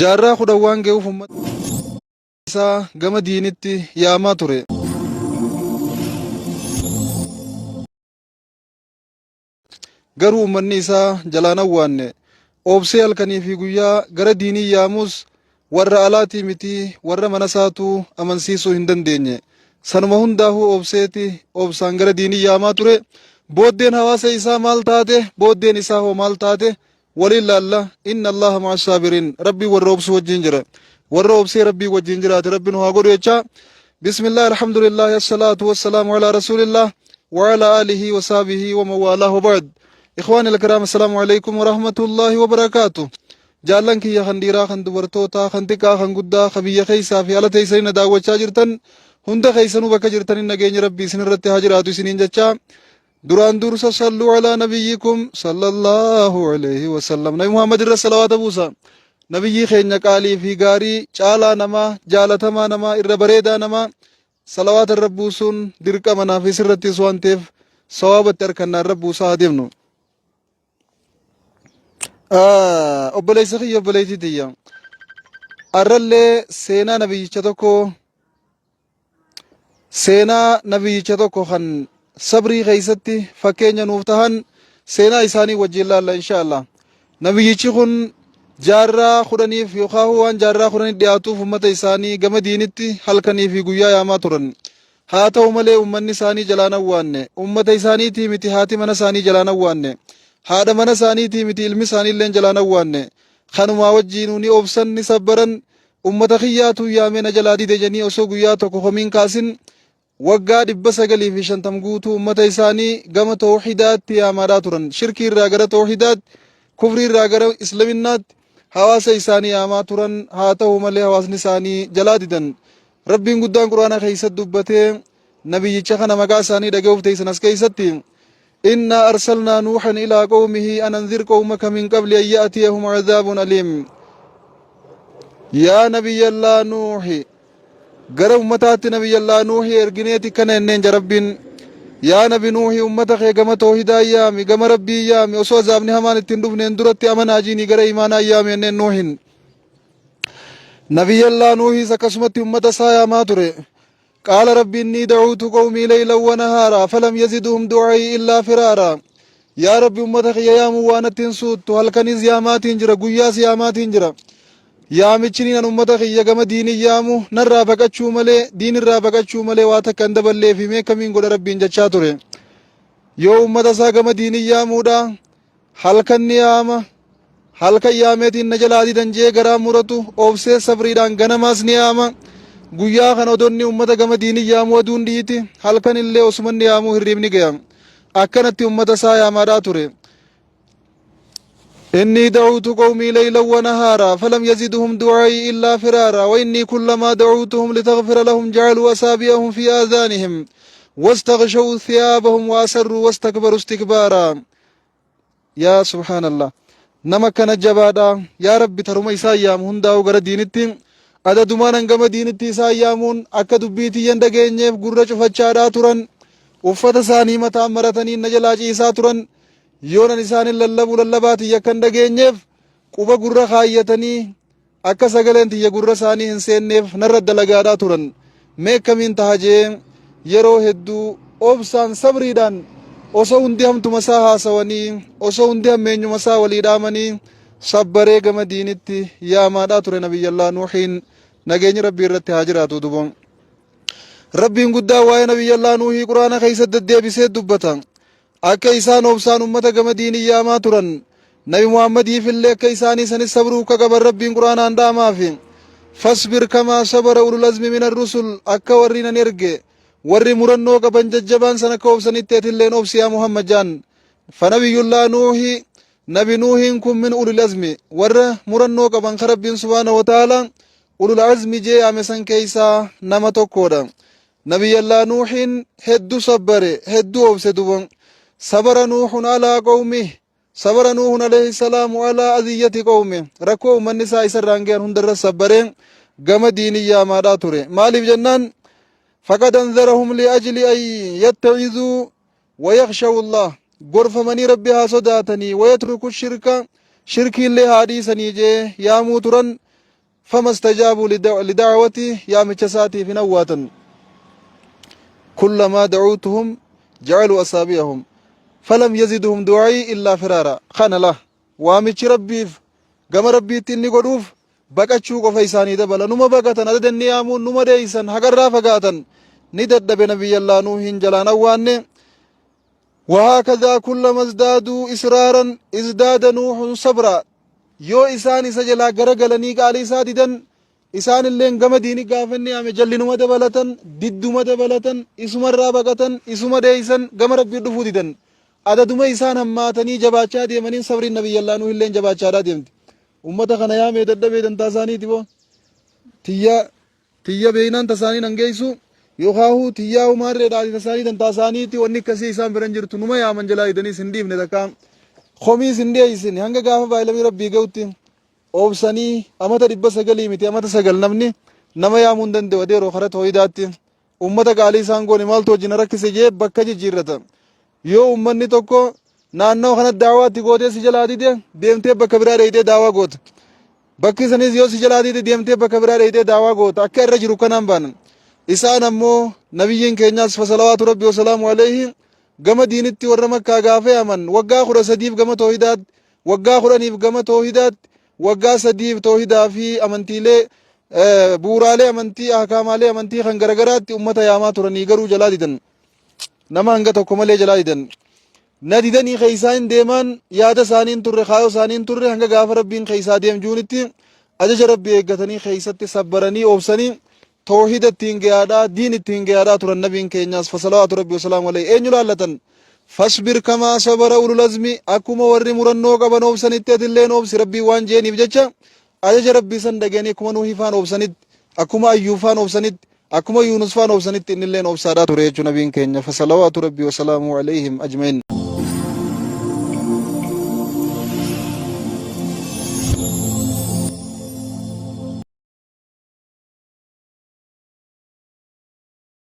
Jaarraa 10 waan ga'uuf ummata isaa gama diinitti yaamaa ture. Garuu ummanni isaa jalaan awwaanne. Obsee halkanii fi guyyaa gara diinii yaamus warra alaatii miti warra mana isaatuu amansiisuu hin dandeenye. Sanuma hundaahuu obseeti obsaan gara diinii yaamaa ture. Booddeen hawaasa isaa maal taate? Booddeen isaa hoo maal taate? Waliin laalla. Inna Allaha ma'a saabiriin. Rabbiin warra obsuu wajjin jira. Warra obsee Rabbii wajjin jiraate Rabbi nu haa godhu jechaa. Bismillah, alhamdulillah, assalaatu wassalaamu ala rasuulillah wa ala alihi wa sahbihi wa man waalaah wa ba'd. Ikhwaani alkiraam, assalaamu alaikum wa rahmatullahi wa barakaatu. Jaallan kiyya kan dhiiraa, kan dubartootaa, kan xiqqaa, kan guddaa, kan biyya keessaa fi ala teessanii na daawwachaa jirtan hunda keessanuu bakka jirtanii nageenyi Rabbii isin irratti haa jiraatu isiniin jechaa. Duraan dursa salluu alaa nabiyyikum sallallahu alayhi wa sallam. Nabi Muhammad irra salawaata buusa. Nabiyyii keenya qaalii fi gaarii, caalaa namaa, jaalatamaa namaa, irra bareedaa namaa salawaata irra buusuun dirqama naaf isirrattis waan ta'eef sawaabatti harkannaa irra buusaa haa deemnu. Obboleessa kiyya, obboleettii tiyya. Arrallee seenaa nabiyyicha tokko, seenaa nabiyyicha tokko kan sabrii keessatti fakkeenya nuuf tahan seenaa isaanii wajjin laalla insha Allah. Nabiyyichi kun jaarraa 10f yookaan waan jaarraa 10 dhiyaatuuf ummata isaanii gama diinitti halkanii fi guyyaa yaamaa turan. Haa ta'u malee ummanni isaanii jalaan awwaanne. Ummata isaaniitii miti haati mana isaanii jalaan awwaanne. Haadha mana isaaniitii miti ilmi isaanii illeen jalaan awwaanne. Kanumaa wajjiinuu ni obsan, ni sabbaran. Ummata kiyyaatu yaamee na jalaa dide jedhanii osoo guyyaa tokko komiin kaasin waggaa 950 guutuu ummata isaanii gama tawhidaatti yaamaadhaa turan. Shirkii irraa gara tawhidaatti, kufrii irraa gara islaminaatti hawaasa isaanii yaamaa turan. Haa ta'u malee hawaasni isaanii jalaa didan. Rabbiin guddaan Qur'aana keessatti dubbatee nabiyyicha kana maqaa isaanii dhaga'uuf teessan as keessatti: Innaa arsalnaa Nuuhan ilaa qawmihi an anzir qawmaka min qabli an ya'tiyahum azaabun aliim. Yaa nabiyyallaa Nuuhi, gara ummataatti nabiyyallaa Nuuhi ergineeti kana jenneen ja Rabbiin. Yaa nabi Nuuhi, ummata kee gama toohidaa yaami, gama Rabbii yaami, osoo azaabni hamaan ittiin dhufneen duratti amanaa jiini gara imaanaa yaami jenneen Nuuhin. Nabiyyallaa Nuuhis akkasumatti ummata isaa yaamaa ture. Qaala rabbi innii da'uutu qawmii laylan wa nahaara falam yaziduhum du'aa'ii illaa firaara. Yaa Rabbi, ummata kiyya yaamuu waa natti hin suuttu, halkanis yaamaatiin jira, guyyaas yaamaatiin jira. Yaamichiniin an ummata kiyya gama diinii yaamu narraa baqachuu malee, diinirraa baqachuu malee waa takka hin daballeefi, mee kamiin godha Rabbiin jechaa ture. Yoo ummata isaa gama diinii yaamuudha halkan ni yaama, halkan yaameetiin na jalaa didan jee garaa muratu obsee sabriidhaan ganamaas ni yaama. Guyyaa kana odonni ummata gama diinii yaamuu aduun dhiiti, halkan illee osumanni yaamuu hirriibni gaya. Akkanatti ummata isaa yaamaadhaa ture. Inni da'uutu qawmii laylan wa nahaara falam yaziduhum du'aa'ii illaa firaara wa innii kullamaa da'uutuhum litaghfira lahum ja'aluu asaabi'ahum fi aadhaanihim wastaghshaw thiyaabahum wa asarruu wastakbaru istikbaara. Yaa subhaanallah, nama akkana jabaadha. Yaa Rabbi, taruma isaan yaamu hundaa'u gara diinitti adadumaan hangama diinitti isaan yaamuun akka dubbii tiyyan dhageenyeef gurra cufachaadhaa turan, uffata isaanii mataan maratanii na jalaa ciisaa turan. Yoonan isaanin lallabu lallabaa tiyya akka hin dhageenyeef quba gurra kaayyatanii akka sagaleen tiyya gurra isaanii hin seenneef narra dalagaadhaa turan. Mee akkamiin taha jee yeroo hedduu obsaan sabriidhaan osoo hundi hamtuma isaa haasawanii, osoo hundi hammeenyuma isaa walii dhaamanii sabbaree gama diinitti yaamaadhaa ture nabiyyallaa Nuuhiin, nageenyi Rabbii irratti haa jiraatu. Duba Rabbiin guddaa waa'ee nabiyyallaa Nuuhii Quraana keessatti deddeebisee dubbata. Akka isaan obsaan ummata gama diinii yaamaa turan, Nabi Muhammadiifillee akka isaanii sanis sabruu akka qaban Rabbiin Qur'aanaan dhaamaafi. Fasbir kamaa sabara ulul azmi minar rusul, akka warri nan erge warri murannoo qaban jajjabaan san akka obsanitti atilleen obsi yaa Muhammad jaan. Fanabiyyullaa Nuuhi, Nabi Nuuhiin kun min ulul azmi, warra murannoo qaban ka Rabbiin subhaanahu wa ta'ala ulul azmi jee yaame san keessaa nama tokkodha. Nabiyyallaa Nuuhiin heddu sabbare, heddu obse. Duba sabara Nuuhun alaa qawmih, sabara Nuuhun alayhi salaamu alaa aziyyati qawmih, rakkoo ummanni isaa isarraan gahan hundarra sabbare gama diinii yaamaadhaa ture. Maaliif jennaan, faqad anzarahum liajli an yatta'izuu wayakhshawu Allah, gorfamanii Rabbi haa sodaatanii, wayatruku shirka, shirkiillee haa dhiisanii jee yaamuu turan. Fama stajaabuu lida'watii yaamicha isaatiif hin awwaatan. Kullamaa da'uutuhum ja'aluu asaabi'ahum falam yaziduhum du'aa'ii illaa firaara. Kana la waamichi Rabbiif gama Rabbiitti inni godhuuf baqachuu qofa isaanii dabala. Numa baqatan adada inni yaamuun numa dheeysan haqarraa fagaatan ni dadhabe Nabiyyallaa Nuuhiin jalaan awwaanne. Wahaakadhaa kullama izdaaduu israaran izdaada Nuuhun sabra. Yoo isaan isa jalaa garagalanii qaalii isaa didan isaan illeen gama diini gaafa inni yaame jallinuma dabalatan didduma dabalatan isumarraa baqatan isuma dheeysan gama Rabbii dhufuu didan. Adaduma isaan hammaatanii jabaachaa deemaniin sabriin Nabiyyallaa Nuuh illeen jabaachaadhaa deemti. Ummata kana yaamee dadhabee dantaa isaaniiti boo. Tiyya tiyya beeynaan tasaanii nan geessu yookaahuu tiyyaa maarreedhaati tasaanii dantaa isaaniiti wanni akkasii isaan biran jirtu numa yaaman jalaa didaniis hin dhiifne takka komiis hin dhiyeessin hanga gaafa baay'ilamii Rabbii ga'utti obsanii amata 900 miti amata 9 namni nama yaamuu hin danda'u adeeroo kara tooyidaatti ummata qaalii isaan goone maaltu wajjin rakkise jee bakka jijjiirrata. Yoo ummanni tokko naannoo kanatti daawaa itti gootee si jalaa dide deemtee bakka biraa dheeyxee daawaa goota. Bakki sanis yoo si jalaa dide deemtee bakka biraa dheeyxee daawaa goota. Akka irra jiru kanaan baanan. Isaan ammoo nabiyyiin keenyaas fasalawaatu rabbi wasalaamu alayhi gama diinitti warra makkaa gaafa yaaman waggaa 13f gama toohidaatti waggaa 10f gama toohidaatti waggaa 3f toohidaa fi amantiilee bu'uuraalee amantii ahkaamaalee amantii kan garagaraatti ummata yaamaa turanii garuu jalaa didan. Nama hanga tokko malee jalaa didan. Na didanii keessaa hin deemaan yaada isaanii hin turre kaayoo isaanii hin turre hanga gaafa Rabbiin keessaa deemjuunitti ajaja Rabbii eeggatanii keessatti sabbaranii obsanii toohida ittiin gayaadhaa diin ittiin gayaadhaa turan nabiin keenyaas fasalawaatu Rabbii wasalaamu alayhi eenyu laallatan fasbir kamaa sabara ulul azmi akkuma warri murannoo qaban obsanitti atilleen obsi Rabbii waan jeeniif jecha ajaja Rabbii san dhageenii akkuma Nuuhii faan obsanitti akkuma Ayyuub faan obsanitti Akkuma Yuunus faan obsanitti innilleen obsaadhaa ture jechuun nabiin keenya fasalawaatu rabbii wasalaamuhu alayhim ajma'iin.